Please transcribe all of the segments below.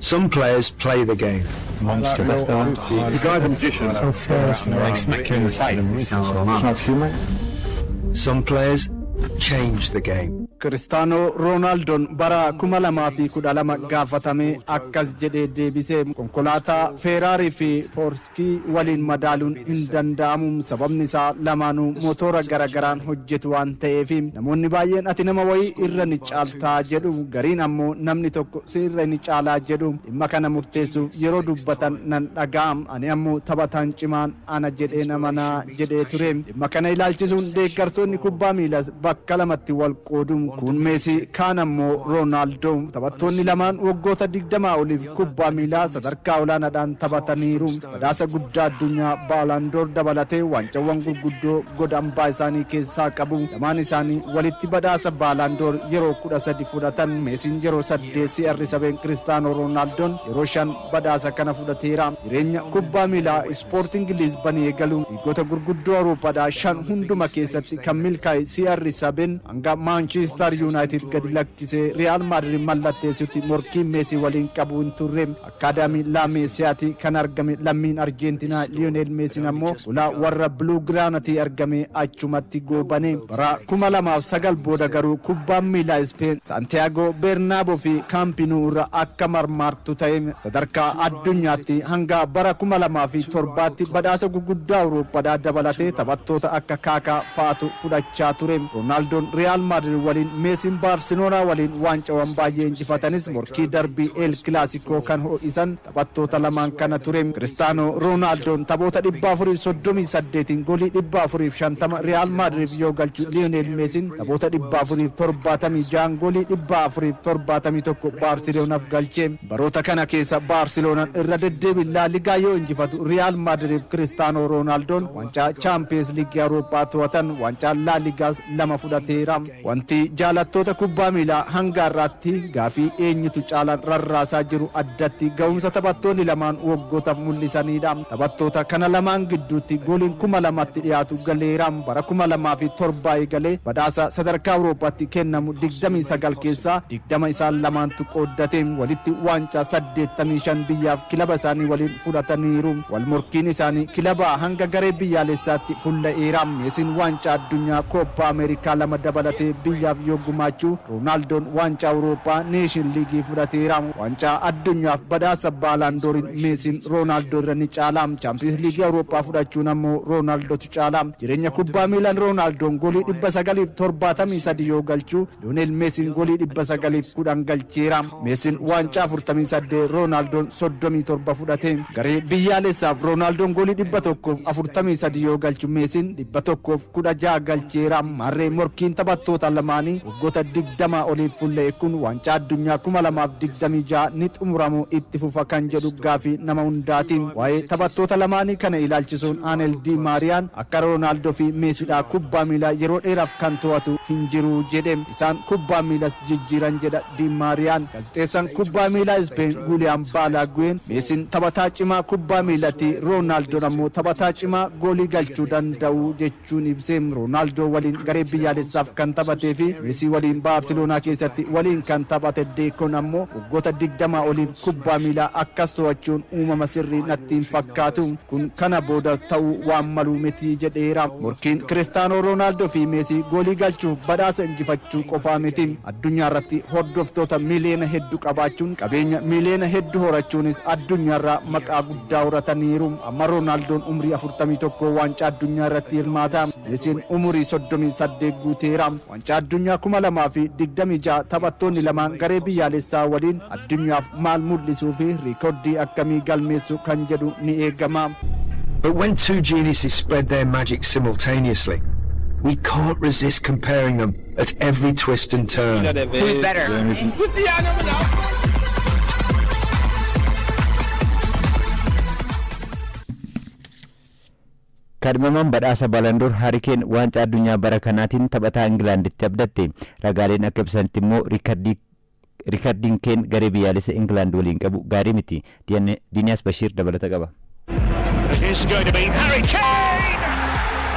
Some players play the game. Monster. That's the one. The guy's a magician. So fierce. Like smack you in the face. It's not human. Some players change the game. Kiristaanoo Roonaaldon bara 2012 gaafatamee akkas jedhee deebise: "Konkolaataa Feeraarii fi Poorskii waliin madaaluun hin danda'amu. Sababni isaa lamaanuu motora garagaraan hojjetu waan ta'eef. Namoonni baay'een ati nama wayii irra ni caaltaa jedhu, gariin ammoo namni tokko si irra ni caalaa jedhu. Dhimma kana murteessuuf yeroo dubbatan nan dhaga'am. Ani ammoo taphataan cimaan ana jedhee amanaa" jedhee ture. Dhimma kana ilaalchisuun deeggartoonni kubbaa miilas bakka lamatti wal qoodu. Kun Meesii, kaan ammoo Roonaaldoo. Taphattoonni lamaan waggoota 20 oliif kubbaa miilaa sadarkaa olaanaadhaan taphataniiru. Badhaasa guddaa addunyaa Baalaandoor dabalatee waancawwan gurguddoo godambaa isaanii keessaa qabu. Lamaan isaanii walitti badhaasa Baalaandoor yeroo 13 fudhatan. Meesiin yeroo saddeet, CR7 Kiristaanoo Roonaaldoon yeroo shan badhaasa kana fudhateera. Jireenya kubbaa miilaa Ispoortiin Liizbanii eegaluun liigota gurguddoo Awurooppaadhaa shan hunduma keessatti kan milkaa'e CR7, hanga Maanchiistar Yuunaayitid gadi lakkisee Riyaal Maadrid mallatteessutti morkiin Meesii waliin qabu hin turre. Akkaadaamii Laameesiyaati kan argame lammiin Arjeentinaa Liyoneel Meesiin ammoo ulaa warra Biluu Giraanatii argame achumatti goobane. Bara 2009 booda garuu kubbaan miilaa Ispeen Saantiyaagoo Beernaaboo fi Kaampinuu irra akka marmaartu ta'e. Sadarkaa addunyaatti hanga bara 2007tti badhaasa gurguddaa Awurooppaadhaa dabalatee taphattoota akka Kaakaa fa'atu fudhachaa ture. Roonaaldoon Riyaal Maadrid waliin, Meesiin Baarseloonaa waliin waancawwan baay'ee injifatanis, morkii darbii El Kilaasikoo kan ho'isan taphattoota lamaan kana ture. Kiristaanoo Roonaaldoon taphoota 438n goolii 450 Riyaal Maadriif yoo galchu, Liyoneel Meesiin taphoota 476n goolii 471 Baarseloonaaf galche. Baroota kana keessa Baarseloonaan irra deddeebiin Laaligaa yoo injifatu, Riyaal Maadriif Kiristaanoo Roonaaldoon waancaa Chaampiyeens Liigii Awurooppaa to'atan, waancaa Laaligaas lama fudhateera. Wanti jaalattoota kubbaa miilaa hanga har'aatti gaafii eenyutu caalaan rarraasaa jiru addatti ga'umsa taphattoonni lamaan waggootaaf mul'isanidha. Taphattoota kana lamaan gidduutti gooliin 2000tti dhiyaatu galeera. Bara 2007 eegalee badhaasa sadarkaa Awurooppaatti kennamu 29 keessaa 20 isaan lamaantu qooddate. Walitti waancaa 85 biyyaaf kilaba isaanii waliin fudhataniiru. Wal morkiin isaanii kilabaa hanga garee biyyaalessaatti fulla'eera. Meesiin waancaa addunyaa, Kooppaa Ameerikaa lama dabalatee biyyaaf yoo gumaachuu, Roonaaldoon waancaa Awurooppaa, Neeshin Liigii fudhateera. Waancaa addunyaaf badhaasa Baalaandooriin Meesiin Roonaaldoo irra ni caala. Chaampiyeens Liigii Awurooppaa fudhachuun ammoo Roonaaldootu caala. Jireenya kubbaa miilaan Roonaaldoon goolii 973 yoo galchu, Liyoonel Meesiin goolii 910 galcheera. Meesiin waancaa 48, Roonaaldoon 37 fudhate. Garee biyyaalessaaf Roonaaldoon goolii 143 yoo galchu, Meesiin 116 galcheera. Maarree, morkiin taphattoota lamaanii waggoota 20 oliif fulla'e kun waancaa addunyaa 2026 ni xumuramu itti fufa kan jedhu gaafii nama hundaati. Waa'ee taphattoota lamaanii kana ilaalchisuun Aanel Di Maariyaan "Akka Roonaaldoo fi Meesiidhaa kubbaa miilaa yeroo dheeraaf kan to'atu hin jiru" jedhe. "Isaan kubbaa miilas jijjiiran" jedha Di Maariyaan. Gaazexeessaan kubbaa miilaa Ispeen Guuliyaan Baalagu'een "Meesiin taphataa cimaa kubbaa miilatti, Roonaaldoo ammoo taphataa cimaa goolii galchuu danda'u" jechuun ibse. Roonaaldoo waliin garee biyyaalessaaf kan taphatee fi Meesii waliin Baarseloonaa keessatti waliin kan taphate Deekon ammoo "Waggoota 20 oliif kubbaa miilaa akkas to'achuun uumama sirrii natti hin fakkaatu. Kun kana boodas ta'uu waan maluu miti" jedheera. Morkiin Kiristaanoo Roonaaldoo fi Meesii goolii galchuuf badhaasa injifachuu qofaa miti. Addunyaa irratti hordoftoota miiliyoona hedduu qabaachuun, qabeenya miiliyoona hedduu horachuunis addunyaarraa maqaa guddaa horataniiru. Amma Roonaaldoon umrii 41 waancaa addunyaa irratti hirmaata. Meesiin umurii 38 guuteera. Waancaa addunyaa 2026 taphattoonni lamaan garee biyyaalessaa waliin addunyaaf maal mul'isuu fi riikordii akkamii galmeessu kan jedhu ni eegama. But when two geniuses spread their magic simultaneously, we can't resist comparing them at every twist and turn. Who's better? Cristiano Ronaldo. Kaadhimamaan badhaasa Baalandoor Haarikeen waancaa addunyaa bara kanaatiin taphataa Ingilaanditti abdatte. Ragaaleen akka ibsanitti immoo riikardiin Keen garee biyyaalessa Ingilaand waliin qabu gaarii miti. Diiniyaas Bashiir dabalata qaba. It is going to be Harry Kane!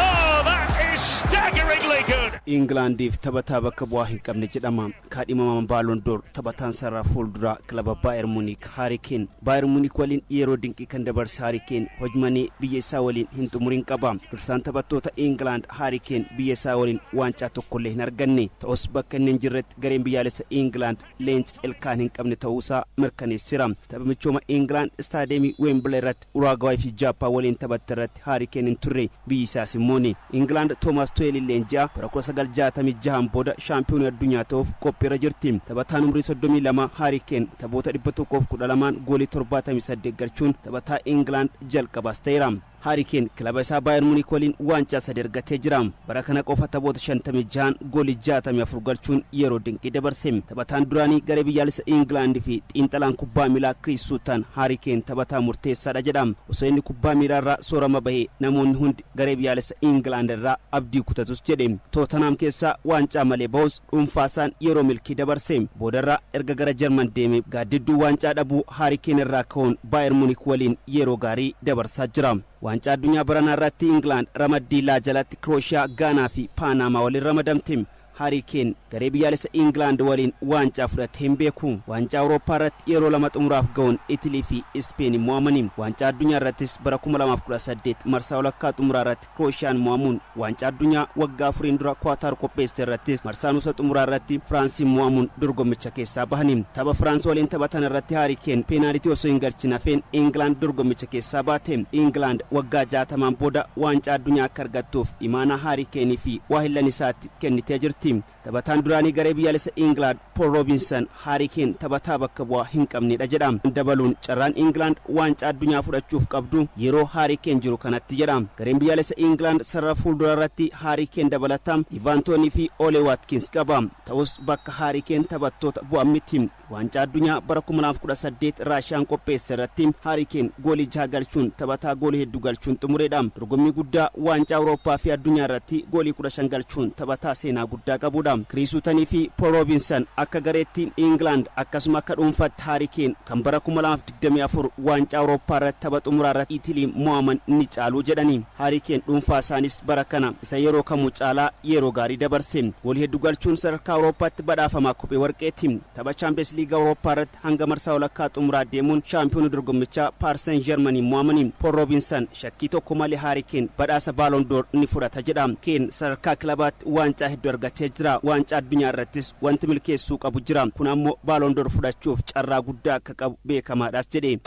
Oh, that is staggeringly good! Ingilaandiif taphataa bakka bu'aa hin qabne jedhama. Kaadhimamaan Ballon d'Or taphataan sarara fuulduraa kilaba Bayern Munich Harry Kane. Bayern Munich waliin yeroo dinqii kan dabarse Harry Kane hojmanii biyya isaa waliin hin xumurin qaba. Dursaan taphattoota Ingilaand Harry Kane biyya isaa waliin waancaa tokkollee hin arganne. Ta'us bakka inni hin jirretti gareen biyyaalessa Ingilaand leenca ilkaan hin qabne ta'uusaa mirkaneessira. Tapha michooma Ingilaand istaadeemii Wembley irratti Uraagawaay fi Jaappaan waliin taphatte irratti Harry Kane hin turre, biyyi isaas immooni. Ingilaand Toomaas Tuweelin leenji'a bara 1966 booda shaampiyoonii addunyaa ta'uuf qophiirra jirti. Taphataan umrii 32 Harry Kane taphoota 112 goolii 78 galchuun taphataa Ingilaand jalqabaas ta'eera. Harry Kane kilaba isaa Bayern Munich waliin waancaa sadi argatee jira. Bara kana qofa taphoota 56 goolii 64 galchuun yeroo dinqii dabarse. Taphataan duraanii garee biyyaalessa Ingilaand fi xiinxalaan kubbaa miilaa Chris Sutton Harry Kane taphataa murteessaadha jedha. Osoo inni kubbaa miilaa irraa soorama bahee namoonni hundi garee biyyaalessa Ingilaand irraa abdii kutatus jedhe. Tottenham keessaa waancaa malee bahus dhuunfaasaan yeroo milkii dabarse. Boodarraa erga gara Jarman deeme gaaddidduu waancaa dhabuu Harry Kane irraa ka'uun Bayern Munich waliin yeroo gaarii dabarsaa jira. Waancaa addunyaa baranaa irratti Ingilaand ramaddii laa jalatti Kirooshiyaa, Gaanaa fi Paanaamaa waliin ramadamte. Harry Kane garee biyyaalessa Ingilaand waliin waancaa fudhatee hin beeku. Waancaa Awurooppaa irratti yeroo lama xumuraaf ga'uun Itilii fi Ispeen mo'amani. Waancaa addunyaa irrattis bara 2018 marsaa walakkaa xumuraa irratti Kirooshaan mo'amuun, waancaa addunyaa waggaa 4n dura Kwaataar qopheessite irrattis marsaa nuusa xumuraa irratti Firaansiin mo'amuun dorgommicha keessaa bahani. Tapha Firaans waliin taphatan irratti Harry Kane peenaalitii osoo hin galchin hafeen Ingilaand dorgommicha keessaa baate. Ingilaand waggaa 60n booda waancaa addunyaa akka argattuuf imaanaa Harry Kane fi waahillan isaatti kennitee jirti. Taphataan duraanii garee biyyaalessa Ingilaand Paul Robinson Harry Kane taphataa bakka bu'aa hin qabnedha jedha. Dabaluun carraan Ingilaand waancaa addunyaa fudhachuuf qabdu yeroo Harry Kane jiru kanatti jedha. Gareen biyyaalessa Ingilaand sarara fuuldura irratti Harry Kane dabalata Ivan Toney fi Ollie Watkins qaba. Ta'us bakka Harry Kane taphattoota bu'an miti. Waancaa addunyaa bara 2018 Raashiyaan qopheesse irratti Harry Kane goolii jaha galchuun taphataa goolii hedduu galchuun xumuredha. Dorgommii guddaa waancaa Awurooppaa fi addunyaa irratti goolii 15 galchuun taphataa seenaa guddaa qabudha. Chris Sutton fi Paul Robinson akka gareetti Ingilaand akkasuma akka dhuunfaatti Harry Kane kan bara 2024 waancaa Awurooppaa irratti tapha xumuraa irratti Itilii mo'aman ni caalu jedhani. Harry Kane dhuunfaa isaanis bara kana isa yeroo kamuu caalaa yeroo gaarii dabarse. Goolii hedduu galchuun sadarkaa Awurooppaatti badhaafamaa kophee warqeeti. Tapha Champions League Awurooppaa irratti hanga marsaa walakkaa xumuraa deemuun shaampiyoona dorgommichaa Paris Saint-Germain mo'amani. Paul Robinson shakkii tokko malee Harry Kane badhaasa Ballon d'Or ni fudhata jedha. Kane sadarkaa kilabaatti waancaa hedduu argatee jira. Waancaa addunyaa irrattis wanti milkeessuu qabu jira. Kun ammoo Ballon d'Or fudhachuuf carraa guddaa akka qabu beekamaadhaas jedhe.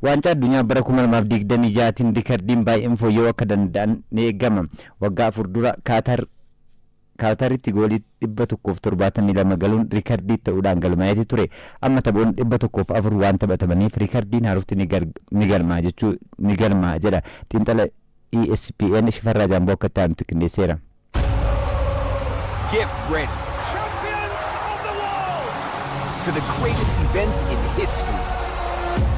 Waancaa addunyaa bara 2026tiin riikardiin baay'een fooyya'uu akka danda'an ni eegama. Waggaa 4 dura Kaataritti goolii 172 galuun riikardii ta'uudhaan galmaa'eeti ture. Amma taphoonni 104 waan taphatamaniif riikardiin haarofti ni galmaa jechuu ni galmaa jedha. Xiinxala ESPN Shifarraa Jaamboo akka itti aanutti qindeesseera. Get ready Champions of the world! For the greatest event in history.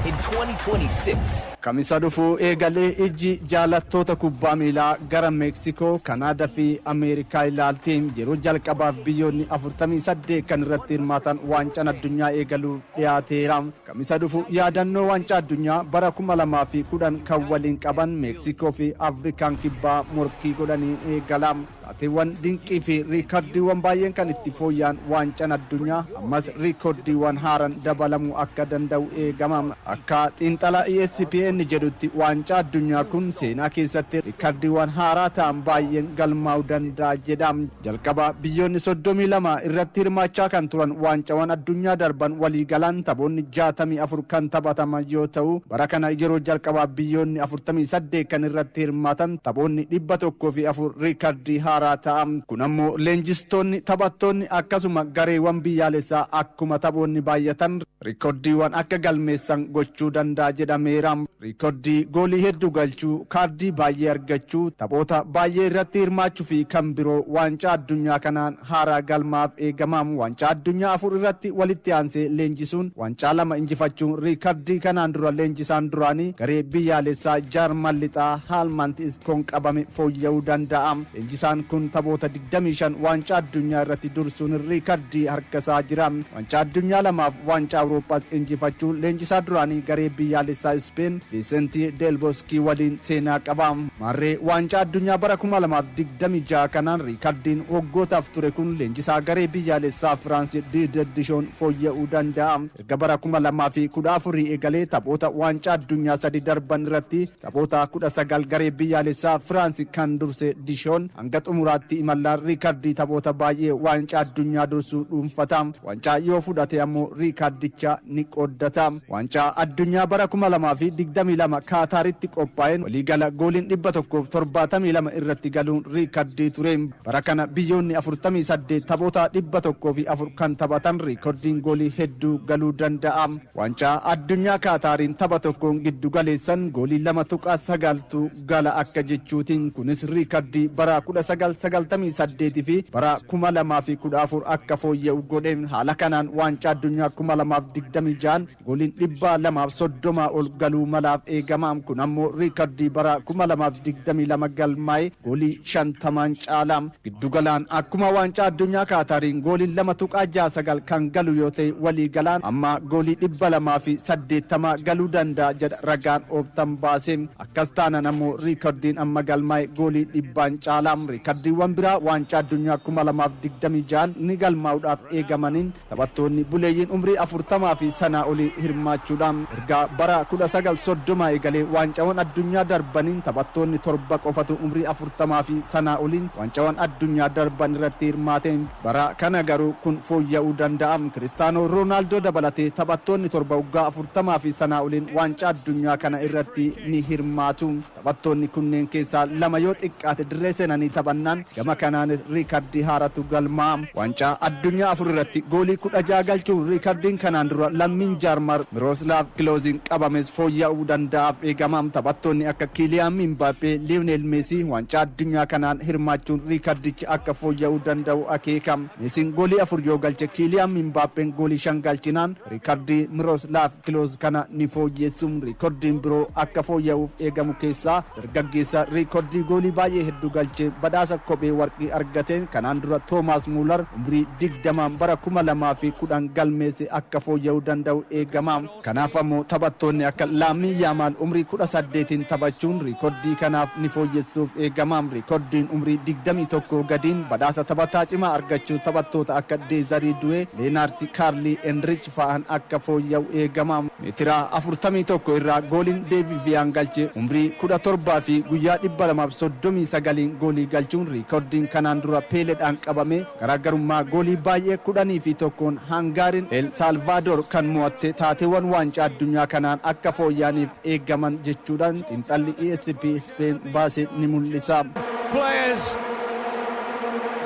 In 2026, Kamisa dhufuu eegalee ijji jaalattoota kubbaa miilaa gara Meeksikoo, Kanaadaa fi Ameerikaa ilaalti. Yeroo jalqabaaf biyyoonni 48 kan irratti hirmaatan waancaan addunyaa eegaluuf dhiyaateera. Kamisa dhufu yaadannoo waancaa addunyaa bara 2010 kan waliin qaban Meeksikoo fi Afrikaan Kibbaa morkii godhanii eegala. Taateewwan dinqii fi riikardiiwwan baay'een kan itti fooyya'an waancaan addunyaa ammas riikordiiwwan haaran dabalamuu akka danda'u eegama. Akka xiinxala ESPN jedhutti waancaa addunyaa kun seenaa keessatti riikardiiwwan haaraa ta'an baay'een galmaa'uu danda'a jedha. Jalqaba biyyoonni 32 irratti hirmaachaa kan turan waancawwan addunyaa darban waliigalaan taphoonni 64 kan taphataman yoo ta'u, bara kana yeroo jalqabaa biyyoonni 48 kan irratti hirmaatan taphoonni 104 riikardii haaraa ta'a. Kun ammoo leenjistoonni, taphattoonni akkasuma gareewwan biyyaalessaa akkuma taphoonni baay'atan riikordiiwwan akka galmeessan gochuu danda'a jedhameera. Riikordii goolii hedduu galchuu, kaardii baay'ee argachuu, taphoota baay'ee irratti hirmaachuu fi kan biroo waancaa addunyaa kanaan haaraa galmaaf eegama. Waancaa addunyaa afur irratti walitti aansee leenjisuun waancaa lama injifachuun riikardii kanaan dura leenjisaan duraanii garee biyyaalessaa Jaarman Lixaa Haalmant Iskoon qabame fooyya'uu danda'a. Leenjisaan kun taphoota 25 waancaa addunyaa irratti dursuun riikardii harkasaa jira. Waancaa addunyaa lamaaf waancaa Awurooppaas injifachuun leenjisaan leenjisaa duraanii garee biyyaalessaa Ispeen Viisentii Deelboskii waliin seenaa qaba. Maarree, waancaa addunyaa bara 2026 kanaan riikardiin waggootaaf ture kun leenjisaa garee biyyaalessaa Firaansi Diider Dishoon fooyya'uu danda'a. Erga bara 2014 eegalee taphoota waancaa addunyaa sadi darban irratti taphoota 19 garee biyyaalessaa Firaansi kan durse Dishoon hanga xumuraatti imallaan riikardii taphoota baay'ee waancaa addunyaa dursuu dhuunfata. Waancaa yoo fudhate ammoo riikardicha ni qooddata. Waancaa addunyaa bara 2022 Kaataaritti qophaa'een waliigala gooliin 172 irratti galuun riikardii ture. Bara kana biyyoonni 48 taphoota 104 kan taphatan riikardiin goolii hedduu galuu danda'a. Waancaa addunyaa Kaataariin tapha tokkoon giddu galeessan goolii 2.9tu gala akka jechuutiin, kunis riikardii bara 1998 fi bara 2014 akka fooyya'u godhe. Haala kanaan waancaa addunyaa 2026 gooliin 230 ol galuu malaaf eegama. Kun ammoo riikardii bara 2022 galmaa'e goolii 50n caala. Giddugalaan akkuma waancaa addunyaa Kaataariin gooliin 2.69 kan galu yoo ta'e, walii galaan amma goolii 280 galuu danda'a jedha ragaan Ooptan baase. Akkas taanan ammoo riikardiin amma galmaa'e goolii 100n caala. Riikardiiwwan biraa waancaa addunyaa 2026 ni galmaa'uudhaaf eegamaniin taphattoonni buleeyyiin umrii 40 fi sanaa olii hirmaachuudhaan, erga bara 1930 eegalee waancawwan addunyaa darbaniin taphattoonni torba qofatu umrii 40 fi sanaa oliin waancawwan addunyaa darban irratti hirmaateen. Bara kana garuu kun fooyya'uu danda'a. Kiristaanoo Roonaaldoo dabalatee taphattoonni torba waggaa 40 fi sanaa oliin waancaa addunyaa kana irratti ni hirmaatu. Taphattoonni kunneen keessaa lama yoo xiqqaate dirree seenanii taphannaan gama kanaanis riikardii haaratu galmaa. Waancaa addunyaa afur irratti goolii 16 galchuun riikardiin kanaan dura lammiin Jaarmar Mirooslaaf Kilooziin qabames fooyya'uu danda'aaf eegama. Taphattoonni akka Kiiliyaan Mimbaappee, Liyoonel Meesii waancaa addunyaa kanaan hirmaachuun riikardichi akka fooyya'uu danda'u akeeka. Meesiin goolii afur yoo galche, Kiiliyaan Mimbaappeen goolii shan galchinaan riikardii Mirooslaaf Kilooz kana ni fooyyessu. Riikardiin biroo akka fooyya'uuf eegamu keessaa dargaggeessa riikardii goolii baay'ee hedduu galchee badhaasa kophee warqii argate kanaan dura Toomaas Muular umrii 20n bara 2010 galmeesse akka fooyya'uu danda'u eegama. Kanaaf ammoo taphattoonni akka Laamii Yaamaal umrii 18n taphachuun riikordii kanaaf ni fooyyessuuf eegama. Riikordiin umrii 21 gadiin badhaasa taphataa cimaa argachuu taphattoota akka Deezarii Du'ee, Leenaarti Kaarlii Enrich fa'aan akka fooyya'u eegama. Meetira 41 irraa gooliin Deevi Viyaan galche, umrii 17 fi guyyaa 239n goolii galchuun riikordiin kanaan dura Peeleedhaan qabame, garaagarummaa goolii baay'ee 10-1n Hangaariin El Saalvaadoor kan mo'atte, taateewwan waancaa addunyaa kanaan akka fooyya'aniif eegaman jechuudhaan xiinxalli ESP Spain baase ni mul'isa. Players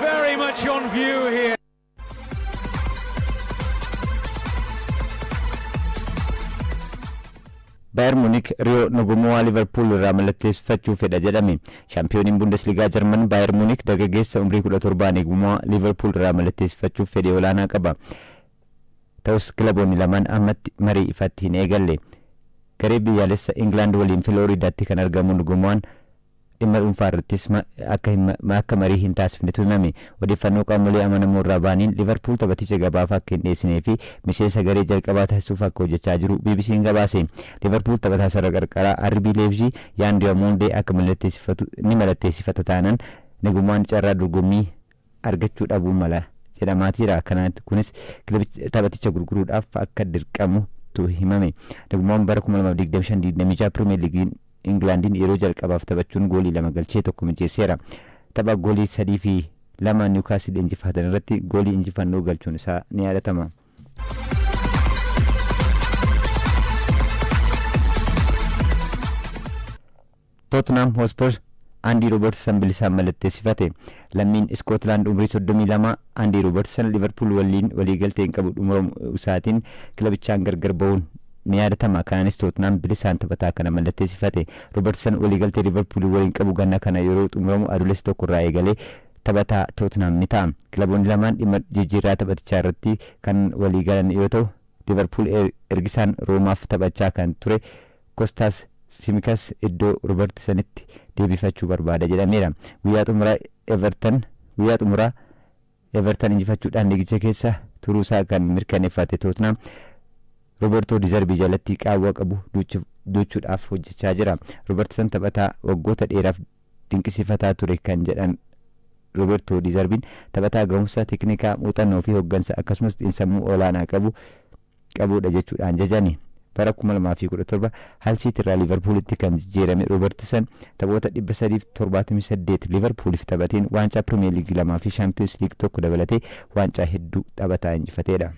very much on view here. Baayern Munik Riyoo Nugumuwaa Liverpool irraa mallatteessifachuu fedha jedhame. Shaampiyooniin Bundesligaa Jarman Baayern Munik dargaggeessa umrii 17 Nugumuwaa Liverpool irraa mallatteessifachuuf fedhii olaanaa qaba. Ta'us kilaboonni lamaan ammatti marii ifatti hin eegalle. Garee biyyaalessa Ingilaand waliin Filooriidaatti kan argamu Nugumuwaan dhimma dhuunfaa irrattis akka marii hin taasifnetu himame. Odeeffannoo qaamolee amanamoo irraa ba'aniin Liverpool taphaticha gabaaf akka hin dhiyeessinee fi miseensa garee jalqabaa taasisuuf akka hojjechaa jiru BBC'n gabaase. Liverpool taphataa sarara qarqaraa RB Leipzig Yaan Diyoomondee akka mallatteessifatu ni mallatteessifata taanaan Nugumuwaan carraa dorgommii argachuu dhabuu mala jedhamaatiira. Kanaan kunis taphaticha gurguruudhaaf akka dirqamutu himame. Nugumuwaan bara 2025-26 Pirimeer Liigiin Ingilaandiin yeroo jalqabaaf taphachuun goolii lama galchee tokko mijeesseera. Tapha goolii 3-2 Niwukaasil injifatan irratti goolii injifannoo galchuun isaa ni yaadatama. Tottenham Hotspur Andy Robertson bilisaan mallatteessifate. Lammiin Iskootlaand umrii 32 Andy Robertson Liverpool waliin waliigaltee hin qabu xumuramuu isaatiin kilabichaan gargar ba'uun ni yaadatama. Kanaanis Tottenham bilisaan taphataa kana mallatteessifate. Robertson waliigaltee Liverpool waliin qabu ganna kana yeroo xumuramu Adoolessa 1 irraa eegalee taphataa Tottenham ni ta'a. Kilaboonni lamaan dhimma jijjiirraa taphatichaa irratti kan walii galan yoo ta'u, Liverpool ergisaan Roomaaf taphachaa kan ture Kostaas Simikas iddoo Robertsonitti deebifachuu barbaada jedhameera. Guyyaa xumuraa Everton injifachuudhaan liigicha keessa turuusaa kan mirkaneeffate Tottenham Roobertoo Dizarbii jalatti qaawwa qabu duuchuudhaaf hojjechaa jira. Roobertson taphataa waggoota dheeraaf dinqisiifataa ture kan jedhan Roobertoo Dizarbiin, taphataa gahumsa teeknikaa, muuxannoo fi hooggansa akkasumas xiinsammuu olaanaa qabu qabudha jechuudhaan jajani. Bara 2017 Hull City irraa Liivarpuulitti kan jijjiirame Roobertson taphoota 378 Liivarpuuliif taphateen waancaa Pirimeer Liigii lamaa fi Shaampiyoons Liig tokko dabalatee waancaa hedduu taphataa injifateedha.